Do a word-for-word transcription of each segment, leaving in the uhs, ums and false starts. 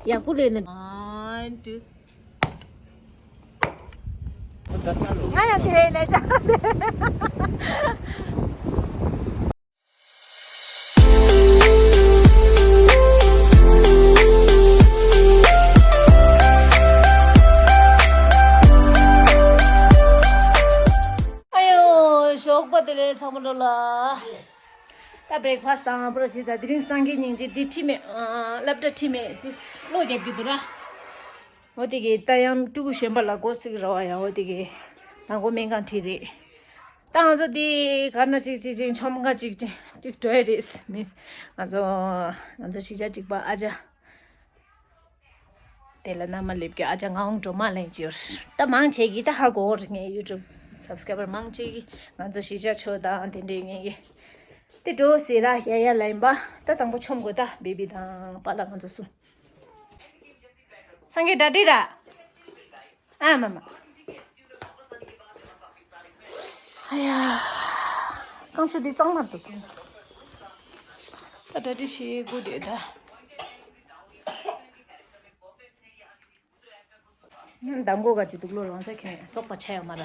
ཡག་པོ་ལས་ནི། One, two. ང་ཡང་དེ་ལས་ཅག་དེ། ཨ་ཡོ། ཞོགས་པ་བདེ་ལེགས་ཚང་མ་ལོ་ལ། ད་བྷི་རེག་ཕ་སི་དང་པོ་ར་བྱེད། ད་དེ་རིང་སང་གི་ཉིན་གཅིག་འདི་ཁྲིད་མེད། ཨ། སློབ་གྲྭ་ཁྲིད་མེད། དེ་གློ་རྒྱབ་ཀྱི་འདུག་ར། འོ་དེ་གི་ད་ཡང་ཕྲུ་གུ་གཞན་པ་ལ་འགོ་ཚུགས་ར་བ་ཡ། འོ་དེ་གི་ནང་སྒོ་སྨན་ཁང་ཁྲིད་རེད། ད་ང་ཚོ་འདི་ག་ན་ཅིག་ཅིག་ཅིག་ཆོམ་ཁ་ཅིག་ཅིག་ཅིག་འགྲོ་ཡ་རེད། མིས་ང་ཚོ་ང་ཚོ་གཞིས་ཆགས་གཅིག་པ་ཨ་ཅག་དེ་ལ་མནའ་མ་སླེབས་ཀྱི་ཨ་ཅག་ང་འོང་འགྲོ་མ་ལེན་ཅིག་ཡོད། ད་མང་ཆེ་གི་ད་ཧ་གོ་རེད། ངའི་ཡུ་ཊུབ་སབ་སི་ཀ་རའི་བར་མང་ཆེ་གི་ང་ཚོ་གཞིས་ཆགས་ཆོས་དང་དེ་འདྲའི་ངེས་གི་དེ་འགྲོ་ཟེར་ར་ཡ་ཡ་ལ་ཡིན་པ། ད་དང་པོ་ཆོམ་དགོས། ད་བེ་བི་དང་པཱ་ལགས་ང་ཚོ་གསུམ། སངས་རྒྱས་གྲ་སྒྲིག་ར། ཨ་མ་མ། ཨ་ཡ། རྐང་ཚོད་འདི་གཙང་མ་འདུག་གཙང་མ། ད་གྲ་སྒྲིག་བྱེད་དགོས་དེ་ད། མདང་དགོང་ག་ཅི་འདུག་ལོ། རང་ཚ་ཁྱོད་བཙོག་པ་ཆ་ཡོད་མ་ར།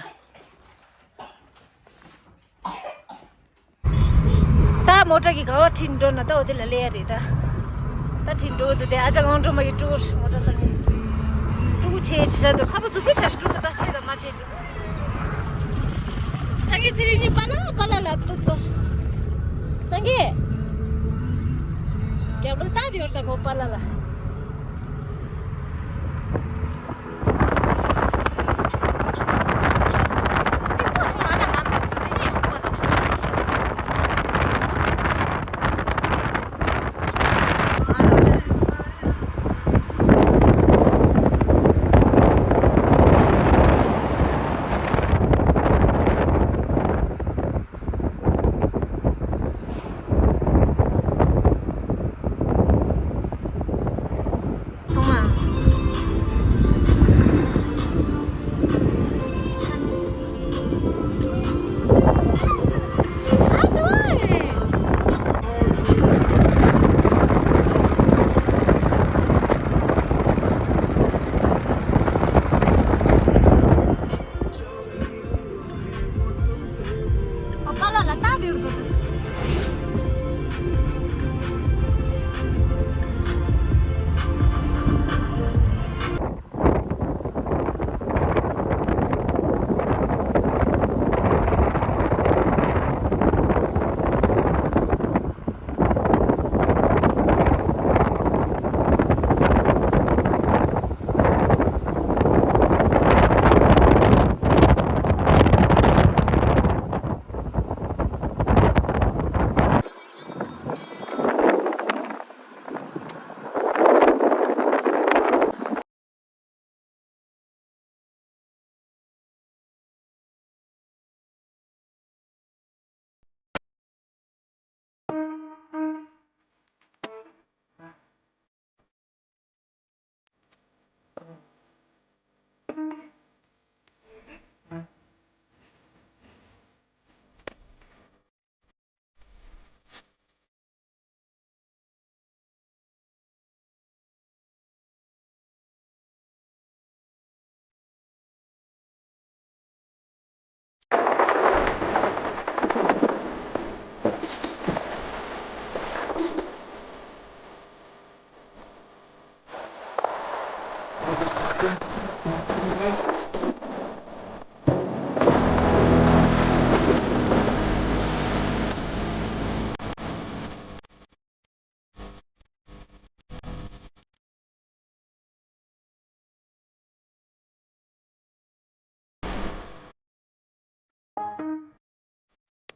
ད་མོ་ཊ་གི་ག་བ་ཁྲིད་འགྲོ་ན་ད་འོ་དེ་ལ་སླེབས་ཡ་རེད་ད། ད་ཁྲིད་འགྲོ་འདུག་དེ་ཨ་ཅག་ངང་འགྲོ་མ་ཡི་ཀྲུའུ་མོ་ཊ་ལ་ནི། ཀྲུའུ་ཆེ་ཆེ་ས་འདུག་ཁ་པ་འཛུགས་པའི་ཆ་ཀྲུའུ་ད་ཆེ་ད་མ་ཆེ་ཀྲུའུ། སངས་རྒྱས་ཚེ་རིང་གཉིས་པཱ་ལགས་པཱ་ལགས་ལབ་ཏོ་ཏོ། སངས་རྒྱས། རྒྱབ་ལོགས་ལྟ་དེ་ཡོད་ད་གོ་པཱ་ལགས་ལ།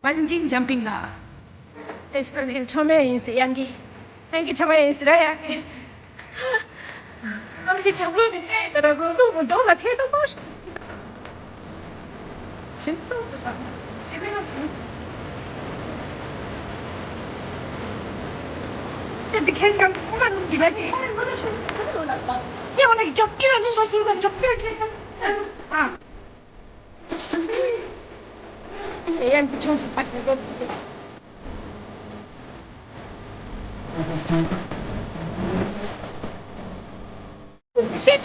Bungee jumping ལ། ཨེ་ཨེ་ཆོ་མེད་ཡིན་ཟེར་ཡང་གི། ཡང་གི་ཆོ་མེད་ཡིན་ཟེར་ར་ཡང་གི། ཨང་གི་ཆོ་མེད་ནི་ནས་ད་ར་རུ་རུ་མུ་འདོག་ལ་ཆེ་ཏོ་པོ་ཤི། ཤིན་ཏུ་བསམ། ཤི་མེད་ན་ཤི། ཨེ་འདི་ཁེན་ཀམ་ཁོ་མ་རུ་གི་ལ་ནི། ཁོ་མ་རུ་ཤི་ཁོ་མ་རུ་ལ་ད། ཡང་ང་གི་ཅོག་ཀི་ལ་ནི་ཤ་ཤི་ལ་ཅོག་ཀི་ལ་ཁེན་ཀམ་ཨ། Shit.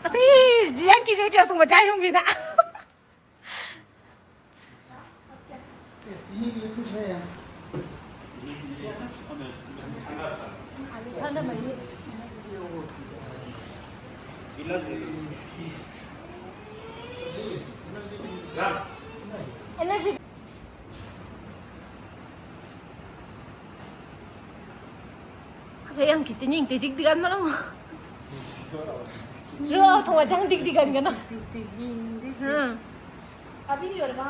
ཨ་ཙི། ཡང་གི་རེ་ཅོ་སོང་བ་ཅག་ཡོང་གི་ན། Energy. ཁ་ཡང་གི་དེ་ཉིན་དེ་ཏིག་ཏིག་ཨན་མ་ལ་མ། རོ་ཐོང་བ་ཅང་ཏིག་ཏིག་ཨན་ག་ན། ཏིག་ཏིག་ཡིན་ཏིག་ཏིག་ཧ། ཨ་བི་ཡོད་པ།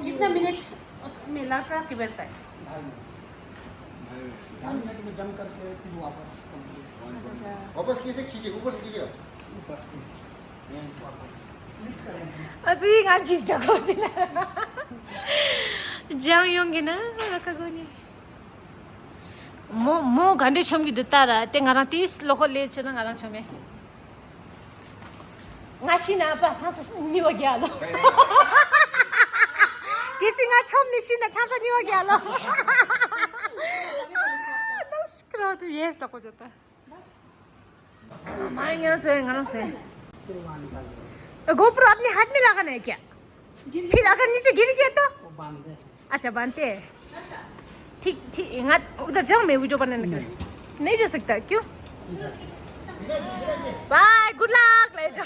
कितना मिनट उसमें लैपटॉप के बैठता है? ढाई मिनट। ढाई मिनट में जम करके फिर वापस कंप्लीट। अच्छा, अच्छा। वापस कैसे खींचे? ऊपर से खींचेगा? ऊपर। वापस। क्लिक करेंगे। अजी, ང་འཇིགས་སྐྲག་གོ་དེ་ལ། ལྗང་ཡོང་གི་ན་ཨ་ཁ་གོ་ནི། མོ་མོ་ག་འདྲས་ཆོམ་གི་འདུག་ལྟ་ར། དེ་ང་རང་དེས་ལོ་ཁོ་ལས་བྱས་ན་ང་རང་ཆོམ་མེད། ང་ཤི་ན་ཨ་ཕ་ཆང་ས་ཉི་བ་རྒྱ་ལོ། གལ་སྲིད་ང་ཆོམ་ནི་ཤི་ན་ཆང་ས་ཉི་བ་རྒྱ་ལོ། ནོ་ཤི་ཀྲོ་དུ་ཡེས་ལ་ཁོ་ཇོ་ཏ། མ་ཡང་སོས་ང་རང་སོས། ཨ་GoPro अपने हाथ में लगाना है क्या? फिर अगर नीचे गिर गया तो? अच्छा, बांधते हैं। ठीक, ठीक, उधर जाऊँ मैं वीडियो बनाने के लिए? नहीं जा सकता, क्यों? बाय, गुड लक, ले जा।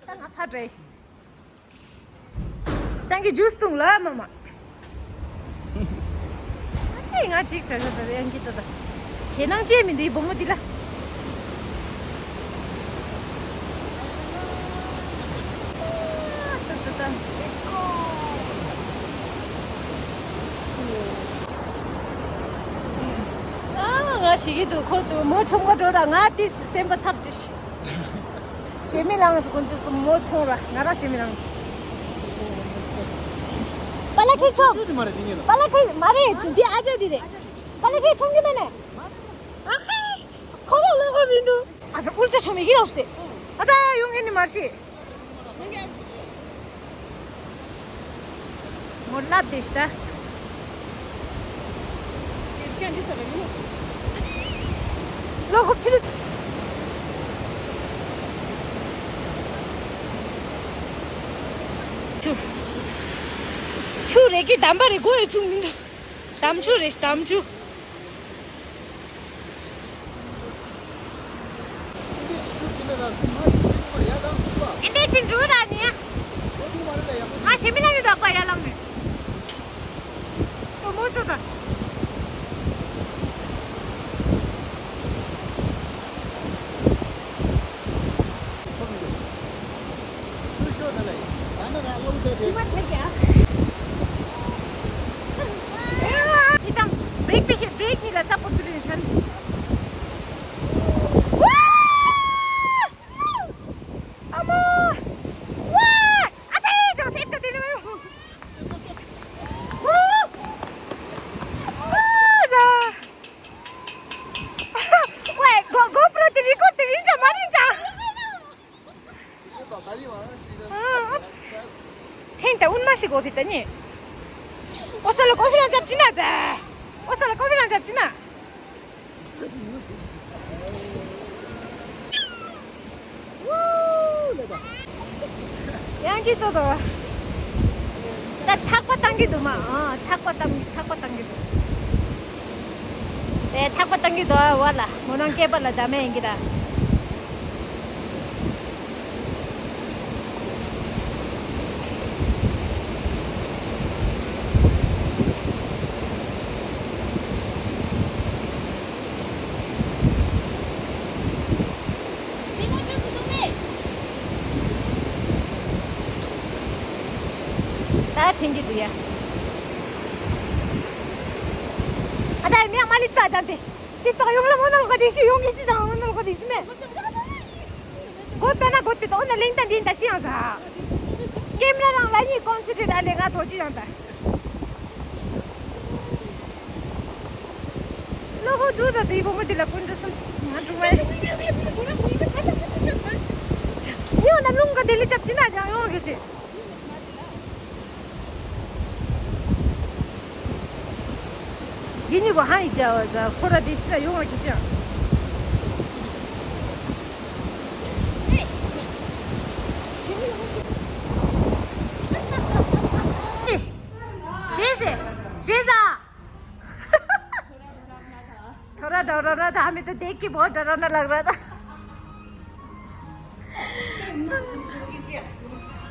ता ང་ཕར་འགྲོ། སང་གི་ཇུས་བཏུང་ལ་མ་མ། ཨ་ནི་ང་གཅིག་དྲ་ཞོ་དྲ་ཡང་གི་ད་ད། ཞེད་སྣང་བྱེད་མི་འདུག་བུ་མོ་འདི་ལ། ཨ་ང་ཞིག་གི་འདུག་ཁོ་འདུག་མོ་ཆུང་མ་འགྲོ་ར་ང་དེ་སེམས་པ་ཚབ་དེ་ཞིག་ཞེ་མི་ལང་ཙི་ཀུན་ཅི་སུ་མོ་མཐོང་ར་ང་ར་ཞེ་མི་ལང་། པ་ལ་ཁེ་ཆོ། པ་ལ་ཁེ་མ་རེད་ཆུ་འདི་ཨ་ཅག་འདི་རེད། པ་ལ་ཁེ་ཆུང་གི་མེད་ནས། ཨ་ཧེ། ཁོ་ར་ལོ་གོ་མི་འདུག་ཨ་ས་ཨུལ་ཏྲ་ཆོ་མི་གི་རོགས་ཏེ། ཨ་ད་ཡོང་གི་ནི་མ་ཤེས། ངོ་ལབ་བདེ་ཤི་ད། ལོ་ཧུབ་ཕྱི་རུ། ཆུ། ཆུ་རེ་གི་དམ་པ་རེ་དགོས་ཡོད་ཚུལ་མི་འདུག་དམ་ཆུ་རེ་དམ་ཆུ། འདི་ཅི་འགྲོ་ར་ནི། ང་ཞེ་མི་ལ་ཡོད་དོག་པ་ཡ་ལང་ནི། ཏོ་མོ་ཏོ་ད། ཁྱེད་དང་བྲེག་པི་ཁྱེད་བྲེག་གཉིས་ལ་ས་པོར་ཕུལ་ལེ་ཤན། ཨ་མ། ཝ། ཨ་ཙི་ཅང་སེ་ཏ་དེ་ནི་མེད། ཝ། ཝ་ཛ། ཝེ་གོ་གོ་པྲོ་དེ་རི་ཀོར་དེ་རིན་ཅང་མ་རིན་ཅང་། ཨ་ཨ་ཙི། ཐེངས་ད་ཨུན་མ་ཞིག་གོ་ཕི་ད་ནི། ཨོ་ས་ལ་ཀོ་ཕི་རང་ཅབ་ཅི་ན་ད། ཨོ་ས་ལ་ཀོ་ཕི་རང་ཅབ་ཅི་ན། ཡང་གི་ཏོ་ཏོ། ད་ཐག་པ་བཏང་གི་འདུག་མ། ཨ་ཐག་པ་བཏང་གི་ཐག་པ་བཏང་གི་འདུག་དེ་ཐག་པ་བཏང་གི་འདུག་ཨ་བ་ལ་མོ་རང་སྐེད་པ་ལ་འདམ་མེ་ཡིན་གི་ད། ཐེངས་གཅིག་དུ་ཡ། ཨ་ད་མི་ཡང་མ་ལིད་པ་ཅང་དེ། ལིད་པ་ཡོང་ལ་མོ་ནང་ག་དེ་ཤི་ཡོང་གི་ཤི་ཅང་མོ་ནང་ག་དེ་ཤི་མེད། གོད་པ་ན་གོད་པི་ཏོ་ན་ལིང་ཏན་དིན་ད་ཤི་ཡང་ས། ཀེམ་ར་རང་ལ་ནི་ཀོན་སི་ཏྲེ་ད་ལེ་ང་ཐོ་ཅི་ཡང་ད། ལོ་གོ་དུ་ད་དེ་བོ་མོ་དེ་ལ་ཀུན་ཏུ་སུམ་ང་འགྲོ་མེད། ཡོང་ན་ལུང་ག་དེ་ལི་ཅབ་ཅི་ན་ཅང་ཡོང་གི་ཤི། ཡིན་ནི་བ་ཧ་ཡི་ཅའོ་ཟ་ཁོ་ར་དེ་ཤི་ར་ཡོང་བ་གི་ཤི་ཡང་། ཞེས་ཟེར། ཞེས་ཟ། ཐོ་ར་ཌ་ར་ན་ད་མི་ཚེ་དེ་ཀི་བོ་ཌ་ར་ན་ལག་ར་ད།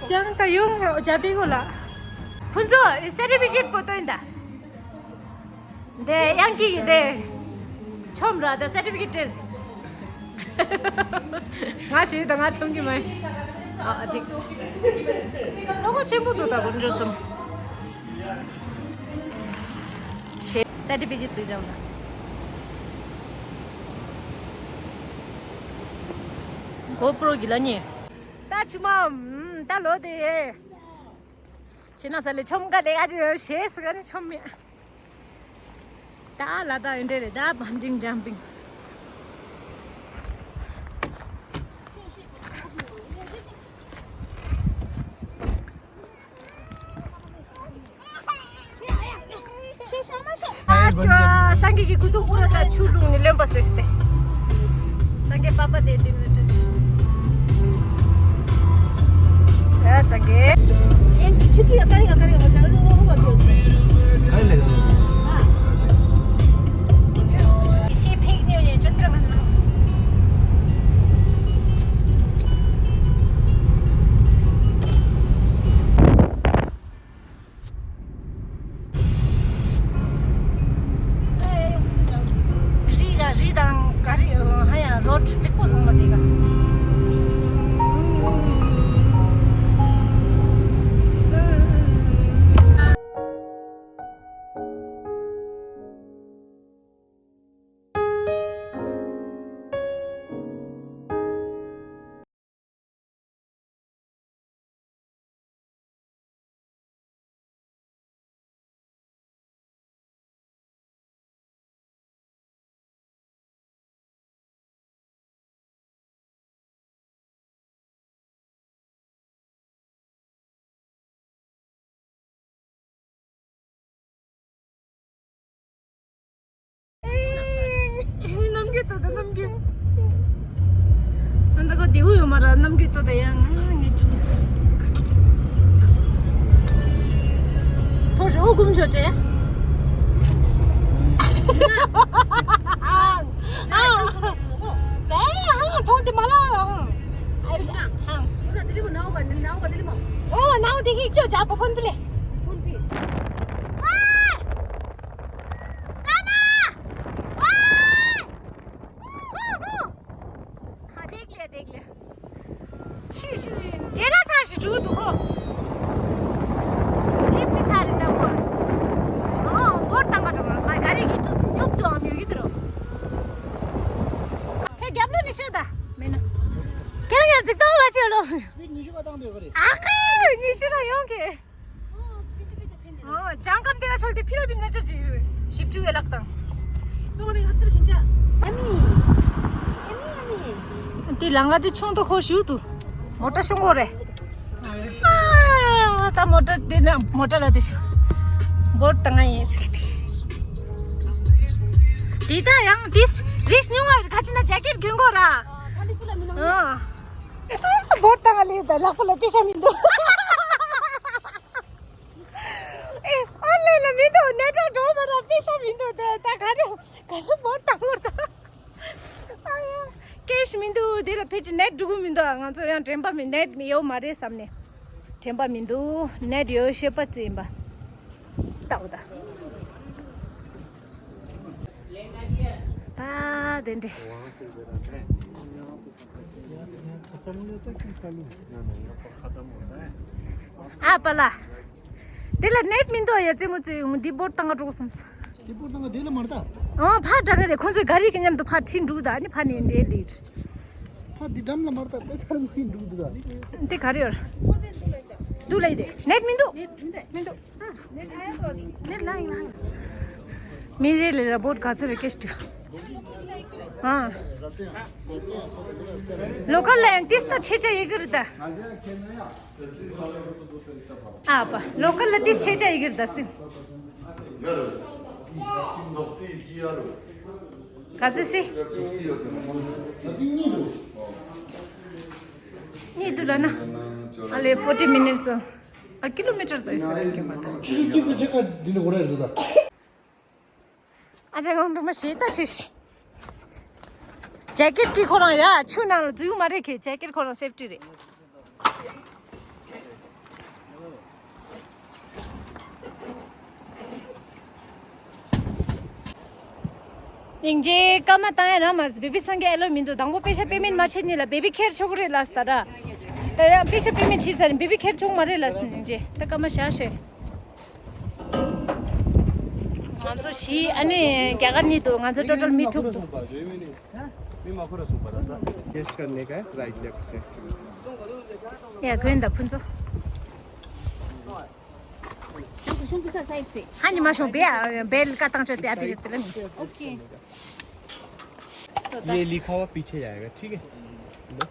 ཅང་ད་ཡོང་ཡོ་ཇ་པི་གོ་ལ། ཕུན་ཚོགས་སེ་ཊི་ཕི་ཀེཊ་པོ་ཏོ་ཡིན་ད། འདི་ཡང་ཀི་ཡི་འདི། ཆོམ་ར་ད་སེ་ཊི་ཕི་ཀེཊ་ཏེས། ང་ཞེས་ད་ང་ཆོམ་གི་མ་ཡིན། ཨ་ཨ་འགྲིག་ལོ་གོ་ཆེན་པོ་འདུག་ད་གོ་འགྲོ་སོང་། ཞེས་སེ་ཊི་ཕི་ཀེཊ་འདི་འདྲ་བ། གོ་པྲོ་གི་ལ་ཉེ། ད་ཆུ་མ། ད་ལོ་དེ། ཤི་ན་ས་ལེ་ཆོམ་ག་ལེ་ག་ཅི་ཞེས་སི་ག་ནི་ཆོམ་མེ། ད་ལ་ད་འདྲེ་རེད་ད་བན་ཌིང་ཇམ་པིང་། ཨ་ཅོ་སངས་རྒྱས་ཀྱི་སྐུ་གདུང་ཁོ་ར་ད་ཆུ་བླུགས་ནས་ལོན་པ་ཟེར་ཏེ། སངས་རྒྱས་པ་པ་དེ་དེ་ནི་དེ། ཡ་སངས་རྒྱས། ཡང་གི་ཆུ་གི་ཡ་ཀ་རི་ཡ་ཀ་རི་ཡ་ཀ་རི་ཡ་ཀ་རི་ཡ་ཀ་རི་ཡ། ཡེ་ཤེས་ཕེག་ཉོ་ཉོ་ཅོ་ཏི་ར་ང་ན། རི་ག་རི་དང་ག་རི་ཧ་ཡང་རོ་ལེགས་པོ་སོང་བ་དེ་ག། ནམ་རྒྱུན་ད་ལྟ་ནམ་རྒྱུན། ཨ་ད་ག་དེའུ་ཡོད་མ་ར་ནམ་རྒྱུན་ད་ད་ཡང་ངེད་ཀྱི་ཐོ་རོ་སྒུམ་ཆོག་ཅེ། ཨ་ཨ་ཨ་ཐོང་དེ་མ་ལ་ཨ་ཨ་ཨ་ཨོ་ནའོ་དེ་ཧིག་ཅོ་ཇ་པོ་ཕོན་པི་ལེ། ཕོན་པི། ཨ་ན། ཨ། ཧ་དེག་ལེ་དེག་ལེ། ཤི་ཤི་འདྲེ་ལ་ཚ་ཞིག་འགྲོ་འདུག་གོ། ལེབ་མི་ཚ་རེད་ད་གོ། ཨོ་འབོར་བཏང་མ་འགྲོ་མ་ག་རེ་གི་ཚུ་ཡོག་ཏུ་ཨམ་ཡོད་གི་དུ་རོ། ཁྱེད་རྒྱབ་ལོ་ནི་ཤོད་ད་མེད་ན། ཁྱེད་རང་ཡང་རྫིག་ཏོ་བ་ཆེ་ལོ། ཉི་ཤུ་བ་བཏང་འདོད་ག་རེད། ཨ་ཁ་ཉི་ཤུ་ར་ཡོང་གི། ཨོ་ལྗང་སྐམ་དེ་ག་ཆོལ་དེ་ཕི་ལ་པིན་ན་ཆ་ཅི་ཞིབ་ཅུ་ཡོད་ལག་དང་། སོང་རེ་ཧབ་ཏར་ཁྱིན་ཆ། ཨ་མི། ཨ་མི་ཨ་མི། དེ་ལང་ག་དེ་ཆུང་དུ་ཧོ་ཞུ་དུ། མོ་ཊ་ཤོང་གོ་རེ། ཨ་ད་མོ་ཊ་དེ་ན་མོ་ཊ་ལ་དེ་ཤུ། འབོར་ད་ང་ཡིན་ཟེར་དེ། དེ་ད་ཡང་དེ་རིགས་ཉུང་བ་རེད་ཁ་ཅི་ན་ཇེ་ཀེཊ་གྱོན་གོ་ར། ཨ། འབོར་བཏང་ང་ལས་ད་ལག་པ་ལ་པེ་ཤ་མི་འདུག་ཨེ་ཨོན་ལན་ལ་མི་འདུག་ནེ་ཊོར་འགྲོ་མ་ར་པེ་ཤ་མི་འདུག་ད་ད་ག་རེ་ག་རེ་འབོར་བཏང་བར་ད། ཨ་ཡ། ཀེཤ་མི་འདུག་དེ་ལ་ཕལ་ཆེར་ནེཊ་འགྲོ་གི་མི་འདུག་ང་ཚོ་ཡང་དྲན་པ་མི་ནེཊ་མི་ཡོད་མ་རེད་བསམ་ནས། དྲན་པ་མི་འདུག་ནེཊ་ཡོད་ཤེས་པ་ཙི་ཡིན་པ། ལྟ་བུ་ད། ད་དེ་འདྲས། ཨ་པ་ལ། དེ་ལ་ནེཊ་མི་འདུག་ཡ། རྩེད་མོ་རྩེ་ཡོང་འདི་བོར་བཏང་འགྲོ་བསམ། དེ་བོར་བཏང་དེ་ལ་མར་ལྟ། ཨོ་ཕར་འགྲོ་གི་རེད། ཁོང་ཚོའི་ག་རི་གི་མཉམ་དུ་ཕར་ཁྲིད་འདུག་ད་ནི་ཕར་ནས་འདི་ལིར། ཕར་འདི་འགྲམ་ལ་མར་ལྟ་དེ་ཕར་མི་འདུག་འདུག་ད། འདི་ག་རེ་ཡོད། འདུག་ལ་ཡི་དེ་ནེཊ་མི་འདུག་མི་འདུག་མི་རེ་ལ་ར་བོར་ག་ཚོད་རེ་ཀེ་སི་ཏུ། ཨ། ལོ་ཀལ་ལ་ཡང་ཏིས་ད་ཆེ་ཆེ་ཡི་གི་རེད་ད། ཨ་པ། ལོ་ཀལ་ལ་ཏིས་ཆེ་ཆེ་ཡི་གི་རེད་ད་སི། ག་ཚོད་སི། གཉིས་འདུག་ལ་ན། ཨ་ལེ་forty minutes། ཨ་ཀི་ལོ་མི་ཊར་ད་ཡི་སི་རེད་ཀྱི་མ་ད། ཁྱི་ཚོ་གཅིག་གི་ཆེ་ཁ་འདི་ནས་འོ་ར་རེད་ད། ཨ་ཅག་ཁོང་འགྲོ་མ་ཤེས་ད་ཆེ་ཤི། ཇེ་ཀེཊ་ཀི་ཁོ་རང་ཡ་ཆུ་ནང་ལ་འཛུལ་མ་རེད་ཁེ། ཇེ་ཀེཊ་ཁོ་རང་སེབ་ཊི་རེད། སྙིང་རྗེ་སྐར་མ་བཏང་ཡ་རང་མ་ཟི་བེ་བི་སང་གེ་ཨེ་ལོ་མི་འདུག་དང་པོ་པེ་ཤ་པེ་མེན་མ་བྱེད་ཉིན་ལ་བེ་བི་ཁེར་ཆོག་གི་རེད་ལ་ད་ར། ད་ཡང་པེ་ཤ་པེ་མེན་བྱས་ཟ་ནི་བེ་བི་ཁེར་ཆོག་མ་རེད་ལ་སྙིང་རྗེ་ད་སྐར་མ་བཞག་ཤེས། ང་ཚོ་བཞི་ཨ་ནི་རྒྱ་གར་གཉིས་འདུག་ང་ཚོ་ཊོ་ཊལ་མི་དྲུག་འདུག टेस्ट करने का है, राइट लेफ्ट से। ཡ་གོན་ད་ཕུན་ཚོགས། ཧ་ནི་མ་ཤོང་བེ་བེལ་ཀ་བཏང་ཆོད་དེ་ཨ་པི་རེད་དེ་ལ་ནི། ये लिखा हुआ पीछे जाएगा, ठीक है? लो।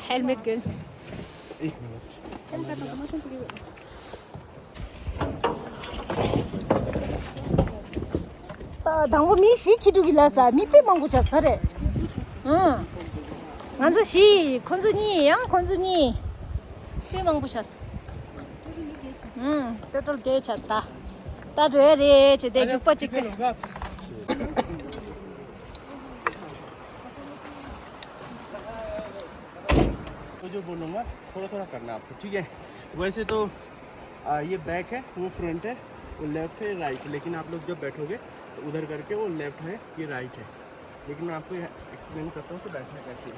Helmet guns. एक मिनट। ད་དང་པོ་མི་བཞི་ཁྱི་ཕྲུག་གི་ལ་ས་མི་དཔེ་མང་པོ་བྱས་ས་རེད། ཨང་། ང་ཚོ་བཞི་ཁོ་ཚོ་གཉིས་ཡང་ཁོ་ཚོ་གཉིས་དཔེ་མང་པོ་བྱས་ས། ཨང་། ཊོ་ཊལ་བརྒྱད་བྱས་ས་ད། ད་འགྲོ་ཡ་རེད་བྱས་ཏེ་རྒྱུག་པ་གཅིག་སྤྲད། तो जो बोलूँगा थोड़ा थोड़ा करना है आपको, ठीक है? वैसे तो आ, ये बैक है, वो फ्रंट है, वो लेफ्ट है, राइट है, लेकिन आप लोग जब बैठोगे तो उधर करके वो लेफ्ट है, ये राइट है। लेकिन मैं आपको एक्सप्लेन करता हूँ कि बैठना कैसे है।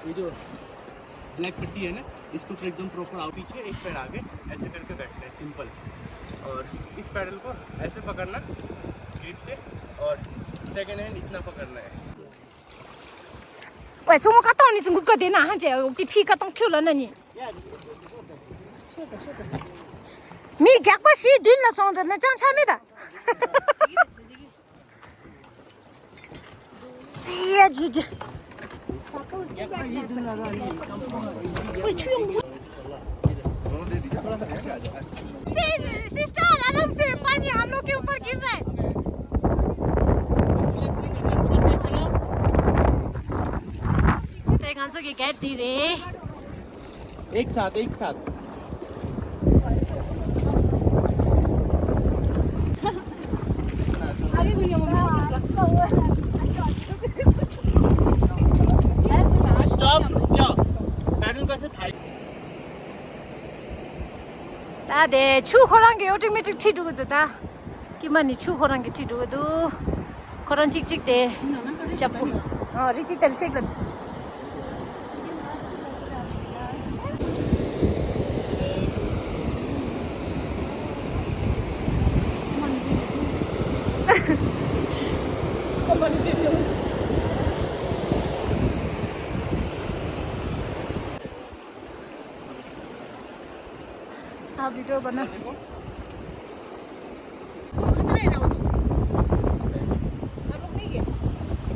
ये जो ब्लैक पट्टी है ना, इसको फिर एकदम प्रॉपर आओ पीछे, एक पैर आगे, ऐसे करके बैठना है, सिंपल। और इस पैडल को ऐसे पकड़ना ग्रिप से, और सेकेंड हैंड इतना पकड़ना है। ཝེ་སུ་མོ་ཀ་ཏོང་ནི་ཙུ་གུ་ཀ་དེ་ན་ཧན་ཅེ་ཏི་ཕི་ཀ་ཏོང་ཁྱུ་ལ་ན་ནི། མི་རྒྱག་པ་ཞིག་མདུན་ལ་སོང་དུ་ན་ཅང་ཆ་མེད་ད། ཡ་ཇི་ཇི། ཝེ་ཆུ་ཡོང་། सिस्टर, अलग से पानी हम लोग के ऊपर गिर रहा है। དེ་ང་ཚོ་གི་གེཊ་འདི་རེད། एक साथ, एक साथ। स्टॉप, रुक जाओ। पैडल कैसे था? ད་དེ་ཆུ་ཁོ་རང་གི་ཨོ་ཏོ་མེ་ཊིག་ཁྲིད་འགྲོ་གི་འདུག་ད། ཀྱི་མ་ནི་ཆུ་ཁོ་རང་གི་ཁྲིད་འགྲོ་གི་འདུག་ཁོ་རང་གཅིག་གཅིག་དེ་ཞབས་པུ། ཨ་རི་ཏི་དར་ཤེག་ལ། आप वीडियो बना। वो खतरा है ना वो तो। आप लोग नहीं गए?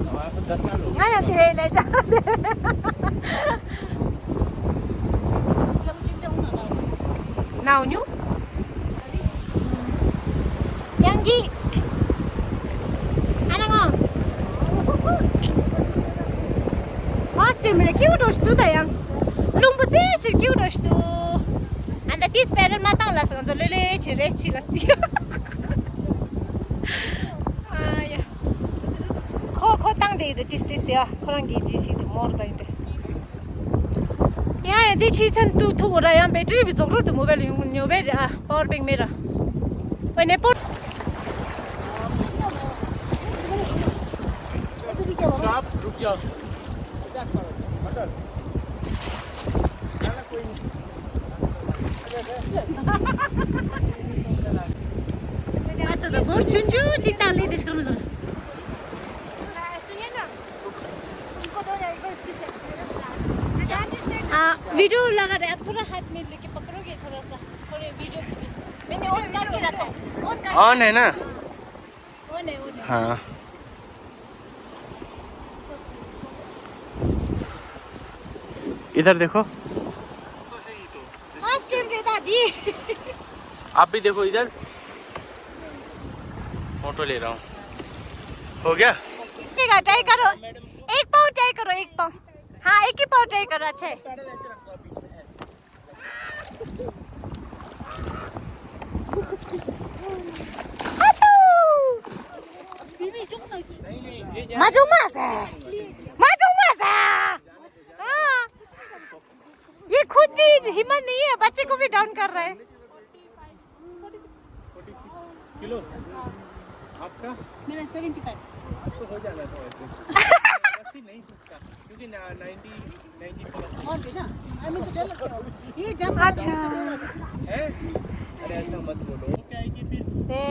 हमारे पास दस साल हो गए। ང་ཡང་དེ་ལས་ཅག་ནའོ་ཉུ། ཡང་གི། ཨ་ན་ང་། ཧོས་ཊེལ་མི་རེ་ཀིའུ་ཊོ་ཤི་ཏུ་ད་ཡང་། རླུང་བུ་སིར་སིར་ཀིའུ་ཊོ་ཤི་ཏུ། ཨ་ད་ཏིས་པེ་རལ་མ་བཏང་ལ་སོང་ཚོ་ལེ་ལེ་ཆེ་རེས་ཆི་ལ་སི། ཨ་ཡ། ཁོ་ཁོ་བཏང་དེ་ཡོད་དེ་ཏིས་ཏིས་ཡ་ཁོ་རང་གི་ཇི་ཞིག་དེ་མོར་ད་ཡིན་ཏེ། ཡ་ཡ་འདི་ཕྱི་ཚན་ཏུ་ཐུག་ར་ཡང་བེ་ཏྲི་བི་རྫོགས་རོགས་དུ་མོ་བེལ་ཡོང་ཉོ་བེ་ར་པ་ཝར་བེང་མེ་ར། ཝེ་ནེ་པོ། स्टॉप, रुक जाओ। अदर। ना, ना, कोई नहीं। ཨ་ཏོ་ད་བོར་ཆུང་ཆུང་ཅིག་བཏང་ལེ་དེ་ཤི་ཀ་མི་དང་། हाँ, वीडियो लगा रहे, अब थोड़ा हाथ में लेके पकड़ोगे, थोड़ा सा, थोड़े वीडियो के लिए। मैंने ऑन करके रखा है, ऑन करके। ऑन है ना? ऑन है, ऑन है। हाँ। इधर देखो। फर्स्ट टाइम रहता दी। आप भी देखो इधर। फोटो ले रहा हूँ। हो गया? इसके का ट्राई करो। एक पाव ट्राई करो, एक पाव। हाँ, एक ही पाव ट्राई करो, अच्छा है। माजू मासा। माजू मासा। हाँ। ये खुद भी हिम्मत नहीं है बच्चे को भी डाउन कर रहा है। किलो। आपका? मेरा सेवेंटी फ़ाइव। तो हो जाना था वैसे। अस्सी नहीं, क्योंकि ना नाइंटी, नाइंटी प्लस है। और भी ना। आई मीन तो डर लगता है। ये जब अच्छा। है। अरे ऐसा मत बोलो। क्या है कि फिर ते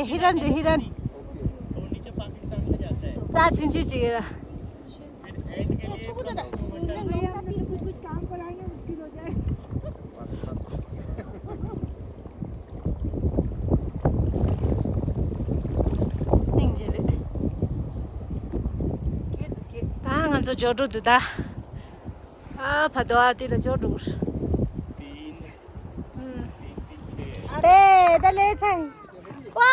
हिरन दे हिरन। तो नीचे पाकिस्तान में जाता है। चा छिन छि छि। फिर एंड के लिए कुछ कुछ काम कराएंगे, मुश्किल हो जाए। སྙིང་རྗེ་རེད། ད་ང་ཚོ་འབྱོར་འགྲོ་འདུག་ད། ཨ་ཕ་དོ་ཨ་དེ་ལ་འབྱོར་འགྲོ་གི་རེད། ཨ་དེ་ད་ལས་ཚང་། ཝའོ།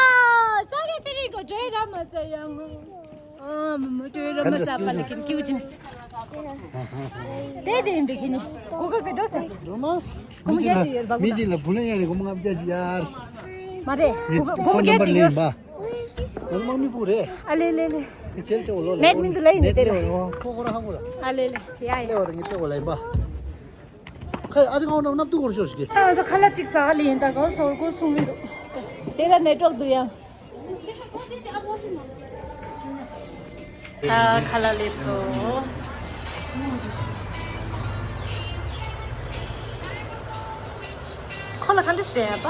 ས་ག་ཚི་རི་གོ་ཇོའི་ར་མ་ས་ཡང་ངོ་། ཨ་མ་མ་ཇོའི་ར་མ་ས་པ་ལ་ཁིམ་ཀིའུ་ཅིང་སི། དེ་དེ་ཡིན་པའི་ཁྱེད་ནི་གོ་གོ་གི་འགྲོ་ས། འགྲོ་མ། མི་གཅིག་ལ་ཅིག་ཡོད་པ་མི་གཅིག་ལ་བུ་ལོན་ཡ་རེ་གོ་མ་ང་བརྒྱ་ཞིག་ཡར། མ་རེད། ངའི་གོ་གོ་ཕོན་གོ་ནམ་པར་ཅིག་ལེན་ཡོད། པ། ང་དམག་མི་བུ་རེད། ཨ་ལེ་ལེ་ལེ། དེ་ཅེལ་ཏེ་འོ་ལོ་ལ་ནེད་མི་འདུག་ལ་ཡིན་ནེད་ཏེ་ལེ་རེད། འོ་ཁོ་ཁོ་ར་ཧ་གོ་ར། ཨ་ལེ་ལེ་ཡ་ཡ། ལེ་བ་ར་ངའི་ཏེ་འོ་ལ་ཡིན་པ། ཁ་ཨ་ཅག་ཨོ་ནོ་ནབ་ཏུ་གོར་ཤོར་ཤིག་ད་ང་ཚོ་ཁ་ལག་ཅིག་ཟ་ག་ལི་ཡིན་ད་གོ་སོར་གོ་སུང་མི་འདུག་དེ་ལ་ནེ་ཊོག་འདུག་ཡ། ད་ཁ་ལག་ལེབ་སོ། ཁོ་ལ་ག་འདྲ་ཟེར་ཡ་པ།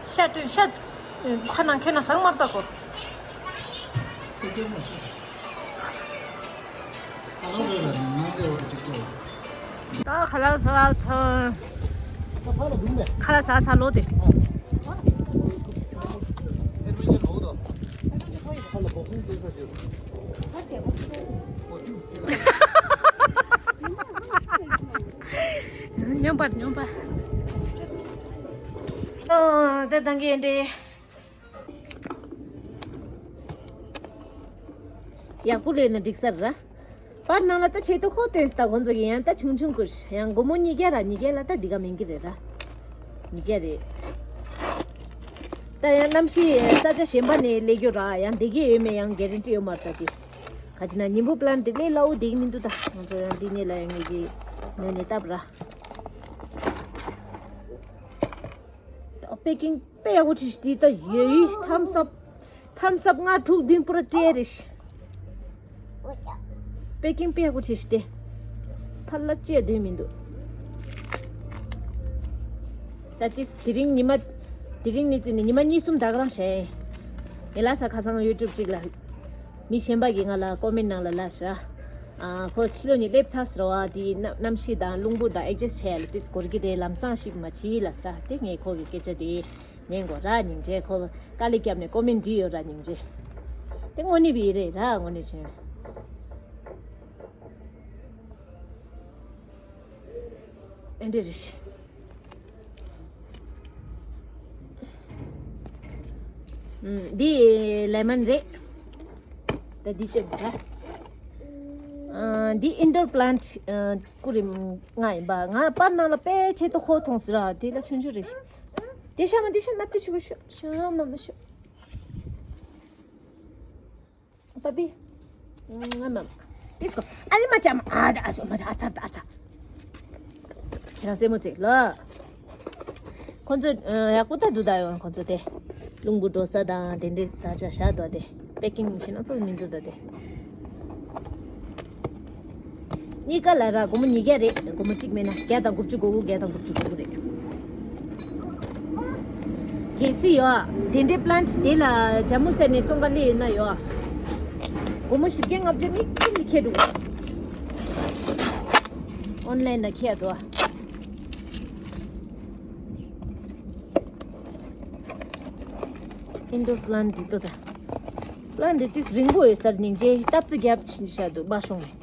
ཤ་སྤྲོད་ཤ། ཁོ་ན་ཁྱོད་ན་ཟངས་མ་བཏགས་གོ། ད་ཁ་ལག་ཟ་བ་ཚོ། ཁ་ལག་ཟ་ཚར་ལོ་དེ། སྙོམས་པར་སྙོམས་པར། ཨོ་ད་དང་གི་འདྲེ། ཡག་པོ་ལས་ན་འགྲིག་ས་ར། པར་ནང་ལ་ད་ཆེད་དུ་ཁོ་བསྟན་སི་ད་ཁོང་ཚོ་གི་ཡང་ད་ཆུང་ཆུང་ཀུ་ཡང་སྒོར་མོ་ཉིས་བརྒྱ་ར་ཉིས་བརྒྱ་ལ་ད་འདི་ག་མིན་གི་རེད་ར། ཉིས་བརྒྱ་རེད། ད་ཡང་གནམ་གཤིས་ས་ཆ་གཞན་པ་ནས་སླེབས་རྒྱུ་ར་ཡང་བསྡད་ཀྱི་ཡོད་མེད་ཡང་གེ་རན་ཊི་ཡོད་མ་རེད་ད་དེ། ག་ཅི་ན་ཉིན་པོ་པི་ལན་དེ་སླེབས་སླ་བོ་བསྡད་ཀྱི་མི་འདུག་ད་ང་ཚོ་ཡང་འདི་ནས་ལ་ཡང་ངེད་ཀྱི་ངོས་ནས་བཏབ་ར། པེ་ཀིང་དཔེ་ཡག་པོ་བྲིས་ཤིག་དེ་ད་ཡོད་ཡིན་ཐམ་སབ། ཐམ་སབ་ལྔ་དྲུག་བདུན་པོ་ར་སྤྲད་རེད་ཤི། པེ་ཀིང་དཔེ་ཡག་པོ་བྲིས་ཤིག་དེ། ཐ་ལ་ཅི་ཡ་དོན་མི་འདུག་ད་ཅི་དེ་རིང་ཉི་མ། དེ་རིང་ནི་ཙི་ནི་ཉི་མ་གཉིས་གསུམ་ད་ག་རང་བྱས། ངས་ལ་ས་ཁ་སང་ཡུ་ཊུབ་ཅིག་ལ། མི་གཞན་པ་གིས་ང་ལ་ཀོ་མེན་ནང་ལ་ལབ་ཤག་ཨ་ཁོ་ཕྱི་ལོགས་ནས་སླེབས་ཚར་ཟེར་བ་དེའི་གནམ་གཤིས་དང་རླུང་བུ་དང་ཨེ་ཇེ་སི་བྱས་ལ་དེ་འགོར་གི་རེད་ལམ་སང་ཞིག་མ་བྱིས་ལབ་ཟེར་དེ་ངས་ཁོ་གི་སྐད་ཆ་དེ་ཉན་དགོས་ར་སྙིང་རྗེ་ཁོ་དཀའ་ལས་བརྒྱབ་ནས་ཀོ་མེན་བྲིས་ཡོད་ར་སྙིང་རྗེ། དེ་དངོས་གནས་བི་རེད་ར་དངོས་གནས་བྱས། ཨེ་འདྲ་རེད་ཤི། འདི་ལེ་མོན་རེད། ད་འདི་སྟོན་པ། འདི་ཨིན་ཌོར་པི་ལན་ཊི་ཀུ་རེ་ལྔ་ཡིན་པ། ང་པར་ནང་ལ་དཔེ་ཆེད་དུ་ཁོ་མཐོང་ཟེར་ར་དེ་ལ་ཆུང་ཆུང་རེད། དེ་ཤ་མ་དེ་ཤ་ནབ་དེ་ཆུ་གུ་ཤ་ཤ་མ་མ་ཤ། པ་པི། ང་མ། དེ་སྐོ། ཨ་ནི་མ་ཅམ་ཨ་ད་ཨ་སོ་མ་ཅ་ཨ་ཚར་ད་ཨ་ཚར། ཁྱེད་རང་རྩེད་མོ་རྩེ་ལ། ཁོ་ཚོ་ཡག་པོ་ད་འདུག་ད་ཡོང་ཁོ་ཚོ་དེ། རླུང་བུ་འགྲོ་ས་དང་དེ་འདྲའི་ས་ཆ་བཞག་འདུག་དེ། པེ་ཀིང་བྱས་ན་ཚོ་མི་འདུག་ད་དེ། གཉིས་ཀ་ལ་ར་སྒོར་མོ་ཉིས་བརྒྱ་རེད། སྒོར་མོ་གཅིག་མེད་ན་བརྒྱ་དང་དགུ་བཅུ་དགོས་གོ། བརྒྱ་དང་དགུ་བཅུ་དགོས་གོ་རེད། གལ་སྲིད་ཡོད་དེ་འདྲའི་པི་ལན་དེ་ལ་ཇམ་མུ་ཟེར་ནས་བཙོང་ག་སླེབས་ཡོད་ན་ཡོད། སྒོར་མོ་བཞི་བརྒྱ་ལྔ་བརྒྱ་མིག་ཅིག་ནས་ཁྱེར་འགྲོ། ཨོན་ལན་ལ་ཁྱེར་འགྲོ། ཨིན་ཌོར་པི་ལན་འདི་ལྟོས་ད། པི་ལན་འདི་ཏིས་རིང་པོ་ཡོད་སར་སྙིང་རྗེ་སྟབས་རྩི་རྒྱབ་ཕྱིན་ཤ་འདུག་མ་ཤོང་ངེ།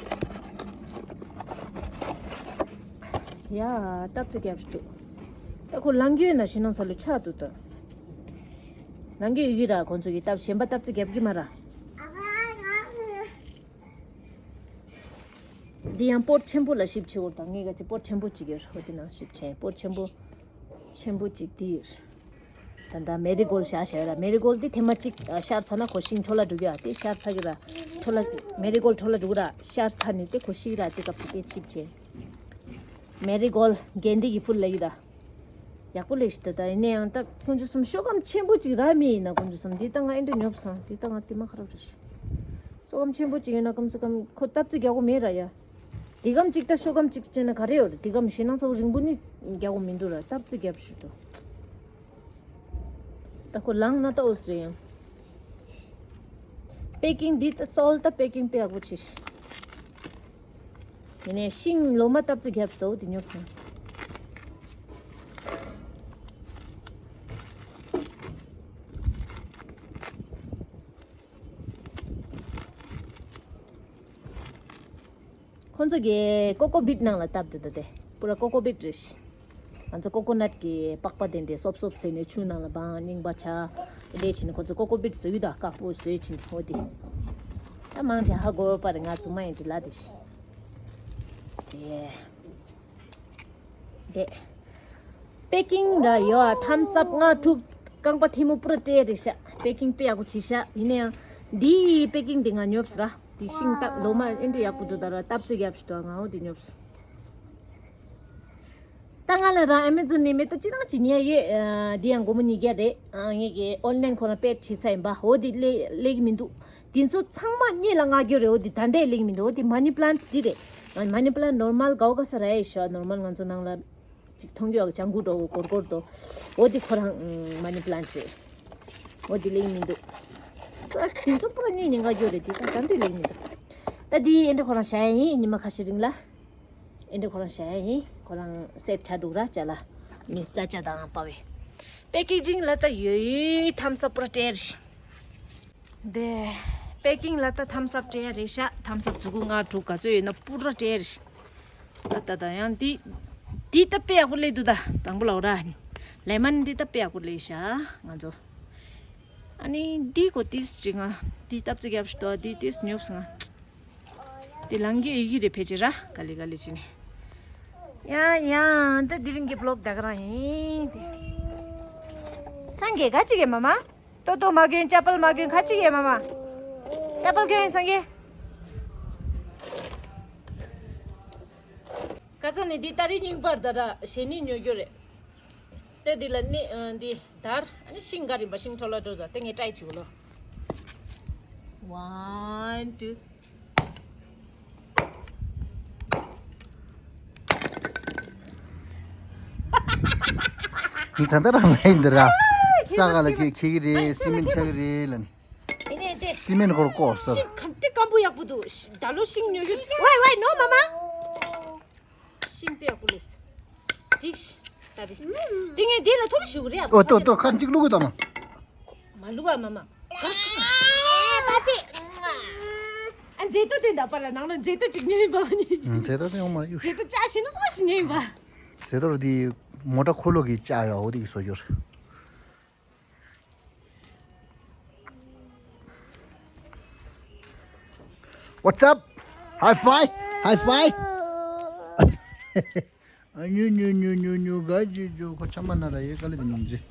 ཡ་སྟབས་རྩི་རྒྱབ་ཤི་འདུག་ད་ཁོ་ལང་རྒྱུ་ཡོད་ན་ཞེ་ནང་ཚ་ལུ་ཆག་འདུག་ད། ལང་རྒྱུ་ཡོད་ཀྱི་ར་ཁོང་ཚོ་གི་སྟབས་གཞན་པ་སྟབས་རྩི་རྒྱབ་ཀྱི་མ་ར། འདི་ཡང་སྤོར་ཆེན་པོ་ལ་ཞིབ་ཆེ་བོར་དང་ངས་ག་ཅི་སྤོར་ཆེན་པོ་ཅིག་ཡོད་ཧོ་དེ་ནང་ཞིབ་ཆེན་སྤོར་ཆེན་པོ་ཆེན་པོ་ཅིག་དེ་ཡོད། ད་ལྟ་མེ་རི་གོལ་ཤ་ཤ་ཡོད་ར། མེ་རི་གོལ་དེ་ཐེངས་མ་གཅིག་ཤར་ཚ་ན་ཁོ་ཤིང་འཕྲོ་ལ་འགྲོ་གི་ཡ་དེ་ཤར་ཚ་གི་ར། འཕྲོ་ལ་མེ་རི་གོལ་འཕྲོ་ལ་འགྲོ་གི་ར་ཤར་ཚ་ནི་དེ་ཁོ་ཤི་ར་དེ་སྐབས་དེ་ཞིབ་ཆེན། མེ་རི་གོལ་གན་དེ་གི་ཕུལ་ལ་ཡི་ར། ཡག་པོ་ལས་ཤི་ད་ད་ཡིན་ན་ཡང་ད་ཁོང་ཚོ་གསུམ་ཤོག་སྒམ་ཆེན་པོ་ཅིག་ར་མི་ཡིན་ན་ཁོང་ཚོ་གསུམ་དེ་ད་ང་ཨེ་འདྲ་ཉོབ་སོང་དེ་ད་ང་དེ་མ་ཁ་རབ་རེ་ཤི། ཤོག་སྒམ་ཆེན་པོ་ཅིག་ཡོད་ན་ཀམ་སེ་ཀམ་ཁོ་སྟབས་རྩི་རྒྱག་གོ་མེད་ར་ཡ། དེ་གམ་ཅིག་ད་ཤོག་གམ་ཅིག་བྱས་ན་ག་རེ་ཡོད་རེད། དེ་གམ་ཞེ་ནང་ཚ་བོ་རིང་པོ་ནི་རྒྱག་གོ་མི་འདུག་ར་སྟབས་རྩི་རྒྱབ་ཞུ་དོ། ད་ཁོ་ལངས་ན་ད་འོས་རེད་ཡང་། པེ་ཀིང་འདི་ད་སོལ་ད་པེ་ཀིང་དཔེ་ཡག་པོ་བྱས་ཤི། ཡིན་ནའི་ཤིང་ལོ་མ་སྟབས་རྩི་རྒྱབ་ཞུ་དོ་དེ་ཉོབ་སོང་། ཁོང་ཚོ་གི་ཀོ་ཀོ་བིད་ནང་ལ་བཏབ་དེ་ད་དེ་པུ་ར་ཀོ་ཀོ་བིད་རེད། ང་ཚོ་ཀོ་ཀོ་ནཊ་གི་པགས་པ་དེ་འདྲའི་སོབ་སོབ་བཟོས་ནས་ཆུ་ནང་ལ་སྦང་རྙིང་པ་ཆ་དེ་འདྲས་བྱས་ནས་ཁོང་ཚོ་ཀོ་ཀོ་བིད་བཟོས་ཡོད་ད་དཀར་པོ་བཟོས་ཕྱིན་འོ་དེ། ད་མང་ཆེ་ཧ་གོ་བ་རེད་ང་ཚོ་མ་ཡིན་དྲི་ལ་དེ་ཤི། དེ། དེ། པེ་ཀིང་ར་ཡོད་ཨ་ཐམ་སབ་ལྔ་དྲུག་རྐང་པ་ཐལ་མོ་པུ་ར་སྤྲད་རེད་ཤག་པེ་ཀིང་དཔེ་ཡག་པོ་བྱས་ཤག་ཡིན་ན་ཡང་འདིའི་པེ་ཀིང་དེ་ང་ཉོབ་སོང་ར། དེ་ཤིང་སྟབས་ལོ་མ་ཨེ་འདྲ་ཡག་པོ་འདུག་ད་ར་སྟབས་རྩི་རྒྱབ་ཞུ་དོ་ང་འོ་དེ་ཉོབ་སོང་། ད་ང་ལ་རང་ཨེ་མེ་ཛོན་ནས་མེ་ཏོག་ཅི་རང་ཅི་ཉེ་ཡོད། ཨ་འདི་ཡང་སྒོར་མོ་ཉིས་བརྒྱ་རེད། ཨ་ངས་ཀྱི་ཨོན་ལན་ཁོ་རང་པེད་བྱས་ཚར་ཡིན་པ་འོ་དེ་སླེ་སླེ་གི་མི་འདུག་དེ་ཚོ་ཚང་མ་གཉིས་ལ་ལྔ་བརྒྱ་རེད། འོ་དེ་ད་ལྟའི་ལེགས་མི་འདུག་འོ་དེ་མ་ནི་པི་ལན་དེ་རེད། ང་མ་ནི་པི་ལན་ནོར་མལ་གའོ་ག་ས་ར་ཡེ་ཤོ་ནོར་མལ་ང་ཚོ་ནང་ལ་ཅིག་མཐོང་རྒྱུ་ཡག་ལྗང་གུ་འགྲོ་གོར་གོར་དོ། འོ་དེ་ཁོ་རང་མ་ནི་པི་ལན་རེད། འོ་དེ་ལེགས་མི་འདུག་ས་དེ་ཚོ་པུ་ར་གཉིས་ཉིན་ག་རྒྱུ་རེད། དེ་ད་ད་འདི་ལེགས་མི་འདུག་ད་དེ་ཨེ་འདྲ་ཁོ་རང་བྱ་ཡ་ཡིན་ཉི་མ་ཁ་ཤས་རིང་ལ། ཨེ་འདྲ་ཁོ་རང་བྱ་ཡ་ཡིན་ཁོ་རང་སེ་ཆ་འདུག་ར་ཅ་ལ། མི་ས་ཆ་དང་པ་བས། པེ་ཀེ་ཇིང་ལ་ད་ཡོད་ཡོད་ཐམ་སབ་པུ་ར་སྤྲད་རེད། དེ། པེ་ཀིང་ལ་ད་ཐམ་སབ་སྤྲད་ཡ་རེད་ཤག་ཐམ་སབ་མཛུ་གུ་ལྔ་དྲུག་ག་ཚོད་ཡོད་ན་པུ་ར་སྤྲད་རེད། ད་ད་ད་ཡང་འདི། འདི་ད་དཔེ་ཡག་པོ་སླེབས་འདུག་ད་དང་པོ་ལ་འོ་ར། ལེ་མན་འདི་ད་དཔེ་ཡག་པོ་སླེབས་ཤག་ང་ཚོ། ཨ་ནི་འདི་གོ་ཏིས་ཅི་ང་འདི་སྟབས་ཅིག་རྒྱབ་ཤི་ཏོ་འདི་ཏིས་ཉོབ་སོང་ང་། འདི་ལང་གི་ཡི་གི་རེད་ཕལ་ཆེར་ར་ག་ལེ་ག་ལེ་ཅི་ནི། ཡ་ཡ་ད་འདི་རིང་གི་བི་ལོག་ད་ག་རང་ཡིན་ཏེ། སངས་རྒྱས་ག་ཅི་གི་མ་མ། ཏོ་ཏོ་མ་གྱོན་ཅ་པལ་མ་གྱོན་ཁ་ཅིག་ཡེ་མ་མ། ཅ་པལ་གྱོན་ཡིན་སངས་རྒྱས། ཀ་ས་ནི་འདི་ཏ་རིག་རྙིང་པར་ད་ར་ཞེ་ནི་ཉོ་རྒྱུ་རེད། དེ་འདི་ལ་ནི་འདི་དར་ཨ་ནི་ཤིང་ག་རིམ་པ་ཤིང་ཁྲོ་ལ་འགྲོ་ད་དེ་ངས་ཏྲའི་བྱེད་གོ་ལོ། One, two. ངས་ད་ལྟ་རང་ལ་ཡིན་འདི་ར། ས་ག་ལ་ཁྱེད་ཁྱེད་ཀྱི་རེད་སི་མེན་ཆག་གི་རེད་ལ་ནི། ཨེ་ནས་དེ། སི་མེན་ཁོར་ལྐོག་ཟེར། ཤིང་ག་འདྲ་སྐམ་པོ་ཡག་པོ་འདུག་ཤི་ད་ལོ་ཤིང་ཉོ་རྒྱུ། ཝའི་ཝའི་ནོ་མ་མ། ཤིང་དཔེ་ཡག་པོ་ལེས། འགྲིག་ཤི། ད་བི། དེ་ངས་དེ་ལ་ཐོར་ཞུ་གི་རེད། ཨོ་ཏོ་ཏོ་ཁ་གཅིག་བླུག་གི་དང་མ། མ་བླུག་པ་མ་མ། ཨ་མཛེས་ཏོ་དེ་འདྲ་པ་ལ་ནང་ལ་མཛེས་ཏོ་གཅིག་ཉོས་ཡིན་པ་ནི། མཛེས་ཏོ་དེ་ཡོང་མ་ཡོད། མཛེས་ཏོ་ཅག་ཤི་ན་ཚོགས་ཤི་ཉོས་ཡིན་པ། མཛེས་ཏོ་རུ་དེ་མོ་ཊ་འཁོར་ལོ་གི་ཅག་ཡོད་འོ་དེ་གི་བཟོ་རྒྱུ་རེད། What's up? High five? High five? ཉུ་ཉུ་ཉུ་ཉུ་ཉུ་ག་ཇུ་ཇུ་ཁོ་ཆ་མ་ན་ར་ཡེ་ག་ལེ་དེ་ཉུང་ཇི།